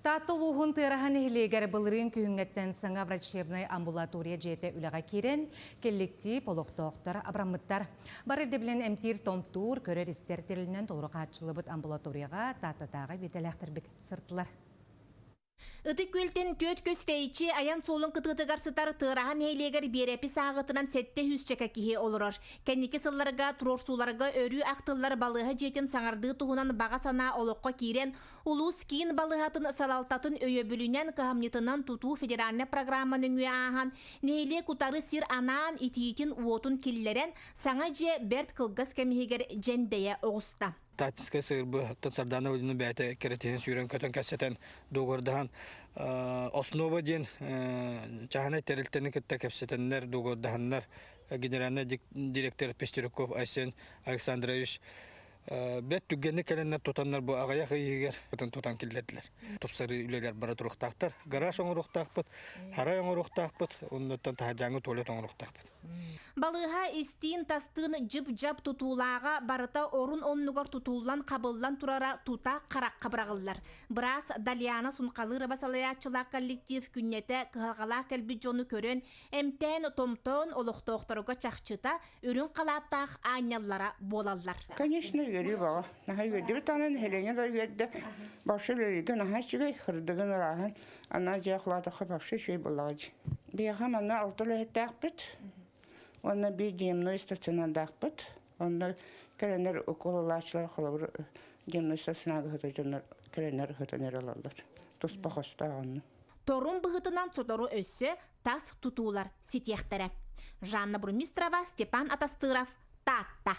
Таатта улууһун Тыараһа нэһилиэгэр былырыын күһүҥҥэттэн саҥа врачебнай амбулатория дьиэтэ үлэҕэ киирэн, кэлликтиип олохтоохтор абыраммыттар. Бары ирдэбилинэн эмтиир-томтуур, көрөр-истэр тэрилинэн толору хааччыллыбыт амбулаторияҕа Тааттатааҕы биэтэлээхтэрбит сырыттылар. Ытык Күөлтэн түөрт көс тэйиччи айан суолун кытыытыгар сытар Тыараһа нэһилиэгэр биэрэпис ааҕыытынан 700 киһи олорор. Кэнники сылларга туруорсууларга өрүү ахтыллар балыыһа дьиэтин саҥардыы туһунан баҕа санаа олоххо киирэн, улуус киин балыыһатын салалтатын өйөбүлүнэн, кыһамньытынан тутуу федеральнай программа нөҥүө ааһан, нэһилиэк утары сир анаан, итиитин, уотун киллэрэн, саҥа дьиэ бэрт кылгас кэм иһигэр дьэндэйэ оҕуста. Тактическай сыырбыттан Сардана Владимировна бэйэтэ кэрэтиһин сүүрэн-көтөн кэпсэтэн дуогуордаһан Основа диэн чааһынай тэрилтэни кытта кэпсэтэннэр, дуогуордаһаннар генеральный директор Пестеряков Айсен Александрович бэрт түргэнник кэлэннэр тутаннар бу аҕыйах ый иһигэр тутан киллэрдилэр. Тупсарыы үлэлэр бара туруохтаахтар. Гараж оҥоруохтаахпыт, харай оҥоруохтаахпыт, оннуттан таһырдьааҥҥы туалет оҥоруохтаахпыт. Балыыһа истиин-тастыын дьып-дьап тутуулааҕа барыта орун-оннугар тутуллан-хабыллан турара тута харахха быраҕыллар. Быраас Дальяна Сунхалырова салайааччылаах коллектив күннэтэ кыһалҕалаах кэлбит дьону көрөн, эмтээн-томтоон олохтоохторго чахчыта үрүҥ халааттаах аанньаллара буолаллар. Конечно, үөрүү бөҕө. Наһаа үөрдүбүт даҕаны нэһилиэнньэ да үөрдэ. Башы үлэлииргэ наһаа үчүгэй, кырдыгын ырааһын. Ана дьиэ халаатахха вообще үчүгэй буоллаҕа дии. Биһиэхэ манна алта үлэһиттээхпит уонна биир дневной стационардаахпыт. Онно кэлэннэр укололааччылар холобур дневной стационарга сытар дьоннор кэлэннэр ыһытан эрэ ылаллар. Туспа хостоох онно. Торум быһыытынан сотору өссө тас тутуулар ситиэхтэрэ. Жанна Бурмистрова, Степан Атастыров, Таатта.